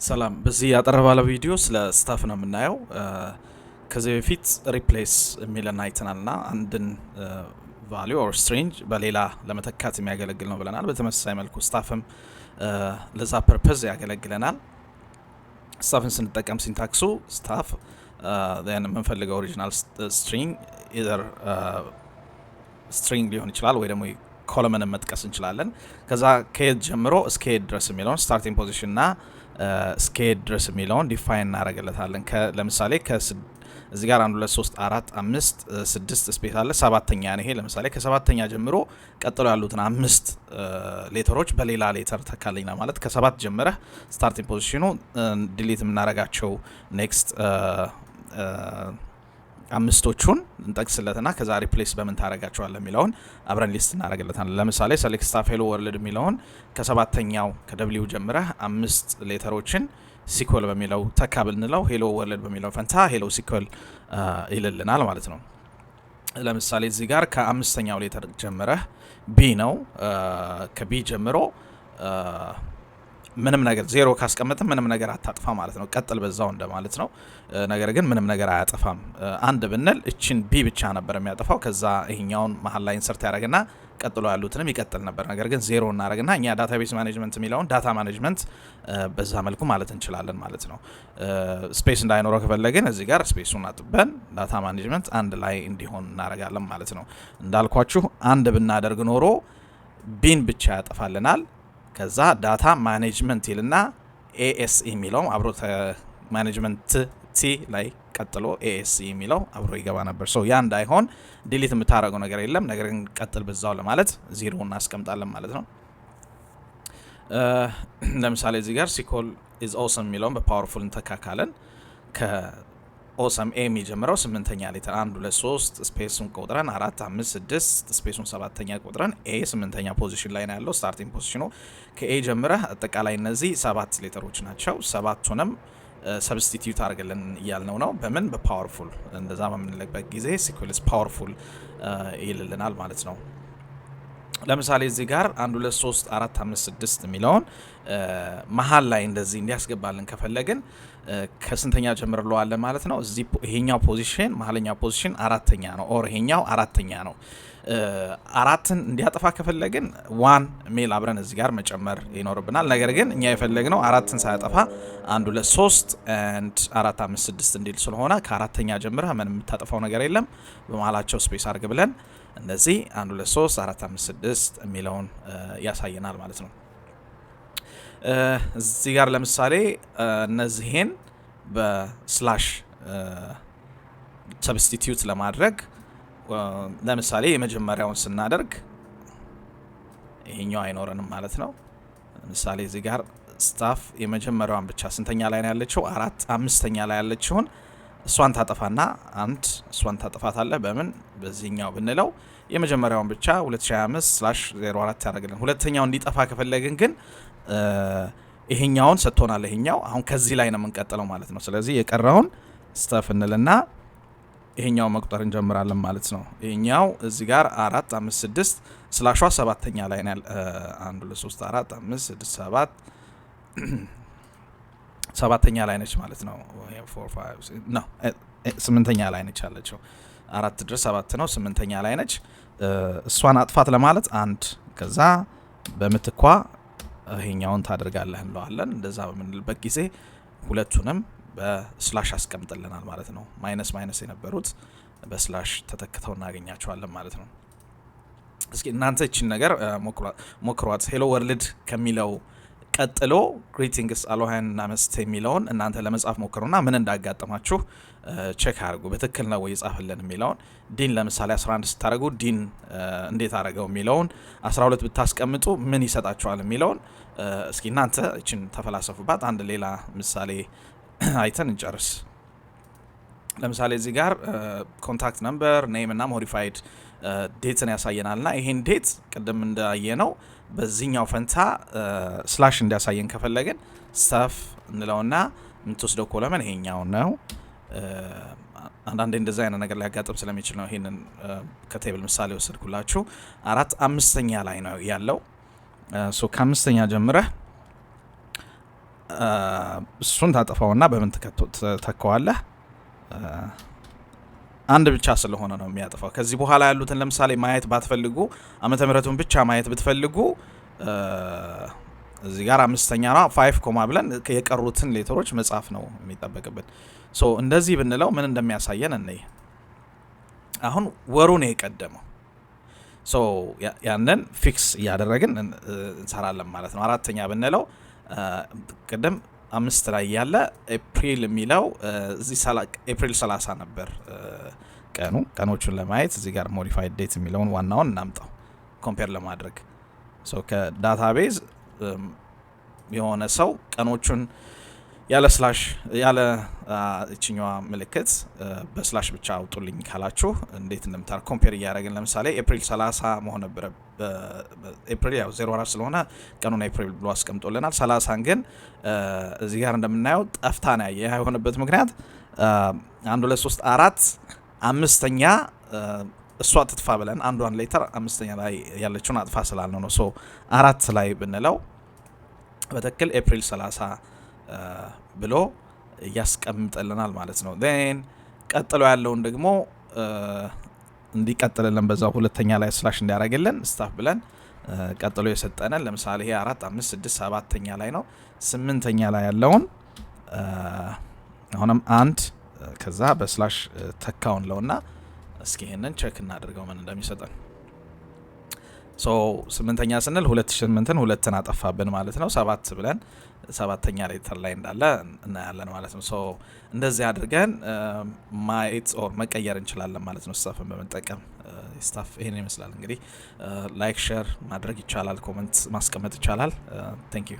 ሰላም፣ በዚህ አጠር ባለ ቪዲዮ ስለ stuff ነው የምናየው። ከዚህ በፊት replace የሚለን አይተናል ና አንድን value or string በሌላ ለመተካት የሚያገለግል ነው ብለናል። በተመሳሳይ መልኩ stuff ም ለዛ purpose ያገለግለናል። Stuff ን ስንጠቀም syntax ኡ stuff የምንፈልገው original string either string ሊሆን ይችላል ወይ ደግሞ column ን መጥቀስ እንችላለን። ከዛ ከየት ጀምሮ እስከ የት ድረስ የሚለውን starting position ና እስከ የት ድረስ የሚለውን define እናደርግለታለን። ለምሳሌ እዚህ ጋር አንድ፣ ሁለት፣ ሶስት፣ አራት፣ አምስት፣ ስድስት space አለ። ሰባተኛ ነው ይሄ። ለምሳሌ ከሰባተኛ ጀምሮ ቀጥሎ ያሉትን አምስት letter ኦች በሌላ letter ተካልኝ ማለት ከሰባት ጀምረህ starting position ኑ delete የምናደርጋቸው next አምስቶቹን እንጠቅስለትና ከዛ replace በምን ታደርጋቸዋለህ የሚለውን አብረን list እናደርግለታለን። ለምሳሌ select stuff hello world የሚለውን ከሰባተኛው ከ W ጀምረህ አምስት letter ኦችን SQL በሚለው ተካ ብንለው hello world በሚለው ፈንታ hello SQL ይልልናል ማለት ነው። ለምሳሌ እዚህ ጋር ከአምስተኛው letter ጀምረህ B ነው። ከ B ጀምሮ ምንም ነገር ዜሮ ካስቀመጥን ምንም ነገር አታጥፋ ማለት ነው። ቀጥል በዛው እንደማለት ነው። ነገር ግን ምንም ነገር አያጠፋም። አንድ ብንል እችን B ብቻ ነበር የሚያጠፋው። ከዛ ይሄኛውን መሀል ላይ insert ያደረግና ቀጥሎ ያሉትንም ይቀጥል ነበር። ነገር ግን ዜሮ እናደረግና እኛ database management የሚለውን data management በዛ መልኩ ማለት እንችላለን ማለት ነው። Space እንዳይኖረው ከፈለግን እዚህ ጋር space ኡን አጥበን data management አንድ ላይ እንዲሆን እናደርጋለን ማለት ነው። እንዳልኳችሁ አንድ ብናደርግ ኖሮ B ን ብቻ ያጠፋልናል። ከዛ data management ይልና ASE የሚለው አብሮ management T ላይ ቀጥሎ ASE የሚለው አብሮ ይገባ ነበር። So ያ እንዳይሆን delete የምታደርገው ነገር የለም። ነገር ግን ቀጥል በዛው ለማለት ዜሮ እናስቀምጣለን ማለት ነው። ለምሳሌ እዚህ ጋር SQL is awesome የሚለውን በ powerful እንተካካለን። ከ awesome A የሚጀምረው ስምንተኛ letter አንድ፣ ሁለት፣ ሶስት space ኡን ቆጥረን አራት፣ አምስት፣ ስድስት space ኡን ሰባተኛ ቆጥረን A ስምንተኛ position ላይ ነው ያለው starting position ኑ። ከ A ጀምረህ አጠቃላይ እነዚህ ሰባት letter ኦች ናቸው። ሰባቱንም substitute አድርግልን እያልነው ነው። በምን? በ powerful። እንደዛ በምንልበት ጊዜ SQL is powerful ይልልናል ማለት ነው። ለምሳሌ እዚህ ጋር አንድ፣ ሁለት፣ ሶስት፣ አራት፣ አምስት፣ ስድስት የሚለውን መሀል ላይ እንደዚህ እንዲያስገባልን ከፈለግን ከስንተኛ ጀምር ለዋለን ማለት ነው። እዚህ ይሄኛው position መሀለኛው position አራተኛ ነው፣ or ይሄኛው አራተኛ ነው። አራትን እንዲያጠፋ ከፈለግን one ሚል አብረን እዚህ ጋር መጨመር ይኖርብናል። ነገር ግን እኛ የፈለግነው አራትን ሳያጠፋ አንድ፣ ሁለት፣ ሶስት and አራት፣ አምስት፣ ስድስት እንዲል ስለሆነ ከአራተኛ ጀምረህ ምንም የምታጠፋው ነገር የለም፣ በመሀላቸው space አድርግ ብለን እነዚህ አንድ፣ ሁለት፣ ሶስት፣ አራት፣ አምስት፣ ስድስት የሚለውን ያሳየናል ማለት ነው። እዚህ ጋር ለምሳሌ እነዚህን በ slash substitute ለማድረግ ለምሳሌ የመጀመሪያውን ስናደርግ ይሄኛው አይኖረንም ማለት ነው። ለምሳሌ እዚህ ጋር stuff የመጀመሪያዋን ብቻ ስንተኛ ላይ ነው ያለችው? አራት፣ አምስተኛ ላይ ያለችውን እሷን ታጠፋና አንድ እሷን ታጠፋታለህ። በምን? በዚህኛው ብንለው የመጀመሪያውን ብቻ 2025/04 ያደርግልን። ሁለተኛው እንዲጠፋ ከፈለግን ግን ይሄኛውን ሰጥቶናል። ይሄኛው አሁን ከዚህ ላይ ነው የምንቀጥለው ማለት ነው። ስለዚህ የቀረውን stuff እንልና ይሄኛው መቁጠር እንጀምራለን ማለት ነው። ይሄኛው እዚህ ጋር አራት፣ አምስት፣ ስድስት slash ዋ ሰባተኛ ላይ ነው። አንድ፣ ሁለት፣ ሶስት፣ አራት፣ አምስት፣ ስድስት፣ ሰባት፣ ሰባተኛ ላይ ነች ማለት ነው። ስምንተኛ ላይ ነች ያለችው። አራት ድረስ ሰባት ነው፣ ስምንተኛ ላይ ነች። እሷን አጥፋት ለማለት አንድ ከዛ በምትኳ ይሄኛውን ታደርጋለህ እንለዋለን። እንደዛ በምንልበት ጊዜ ሁለቱንም በ slash አስቀምጥልናል ማለት ነው። Minus minus የነበሩት በ slash ተተክተው እናገኛቸዋለን ማለት ነው። እስኪ እናንተ ይችን ነገር ሞክሯት። Hello world ከሚለው ቀጥሎ greetings፣ aloha and namaste የሚለውን እናንተ ለመጻፍ ሞክሩና ምን እንዳጋጠማችሁ check አድርጉ። በትክክል ነው ወይ የጻፈልን የሚለውን፣ D ን ለምሳሌ 11 ስታደርጉ D ን እንዴት አደረገው የሚለውን፣ 12 ብታስቀምጡ ምን ይሰጣችኋል የሚለውን እስኪ እናንተ እችን ተፈላሰፉባት። አንድ ሌላ ምሳሌ አይተን እንጨርስ። ለምሳሌ እዚህ ጋር contact number፣ name እና modified date ን ያሳየናል ና ይሄን date ቅድም እንዳየነው በዚህኛው ፈንታ slash እንዲያሳየን ከፈለግን stuff እንለውና የምትወስደው column ይሄኛው ነው። አንዳንዴ እንደዚ አይነት ነገር ሊያጋጥም ስለሚችል ነው ይሄንን ከ table ምሳሌ ወሰድኩላችሁ። አራት አምስተኛ ላይ ነው ያለው። So ከአምስተኛ ጀምረህ እሱን ታጠፋውና በምን ተከዋለህ? አንድ ብቻ ስለሆነ ነው የሚያጠፋው። ከዚህ በኋላ ያሉትን ለምሳሌ ማየት ባትፈልጉ፣ ዓመተ ምህረቱን ብቻ ማየት ብትፈልጉ እዚህ ጋር አምስተኛ ነው፣ five comma ብለን የቀሩትን letter ኦች መጻፍ ነው የሚጠበቅብን። So እንደዚህ ብንለው ምን እንደሚያሳየን እንይ። አሁን ወሩ ነው የቀደመው። So ያንን fix እያደረግን እንሰራለን ማለት ነው። አራተኛ ብንለው ቅድም አምስት ላይ ያለ ኤፕሪል የሚለው እዚህ ኤፕሪል 30 ነበር ቀኑ። ቀኖቹን ለማየት እዚህ ጋር modified date የሚለውን ዋናውን እናምጣው compare ለማድረግ። ከ database የሆነ ሰው ቀኖቹን ያለ slash፣ ያለ እችኛዋ ምልክት በ slash ብቻ አውጡልኝ ካላችሁ እንዴት እንደምታር compare እያደረግን ለምሳሌ ኤፕሪል 30 መሆን ነበረ። ኤፕሪል ያው 04 ስለሆነ ቀኑን ኤፕሪል ብሎ አስቀምጦልናል። 30ን ግን እዚህ ጋር እንደምናየው ጠፍታ ነው ያየ። የሆነበት ምክንያት አንድ፣ ሁለት፣ ሶስት፣ አራት፣ አምስተኛ እሷ ትጥፋ ብለን አንዷን letter አምስተኛ ላይ ያለችውን አጥፋ ስላልነው ነው። So አራት ላይ ብንለው በትክክል ኤፕሪል 30 ብሎ ያስቀምጥልናል ማለት ነው። Then ቀጥሎ ያለውን ደግሞ እንዲቀጥልልን በዛው ሁለተኛ ላይ slash እንዲያደርግልን stuff ብለን ቀጥሎ የሰጠንን ለምሳሌ ይሄ አራት፣ አምስት፣ ስድስት፣ ሰባተኛ ላይ ነው። ስምንተኛ ላይ ያለውን አሁንም አንድ ከዛ በ slash ተካውን ለውና እስኪ ይሄንን check እናድርገው ምን እንደሚሰጠን። So ስምንተኛ ስንል 2008ን ሁለትን አጠፋብን ማለት ነው። ሰባት ብለን ሰባተኛ letter ላይ እንዳለ እናያለን ማለት ነው። So እንደዚህ አድርገን ማየት or መቀየር እንችላለን ማለት ነው stuff ን በመጠቀም። Stuff ይሄን ይመስላል እንግዲህ። Like፣ share ማድረግ ይቻላል፣ comment ማስቀመጥ ይቻላል። Thank you.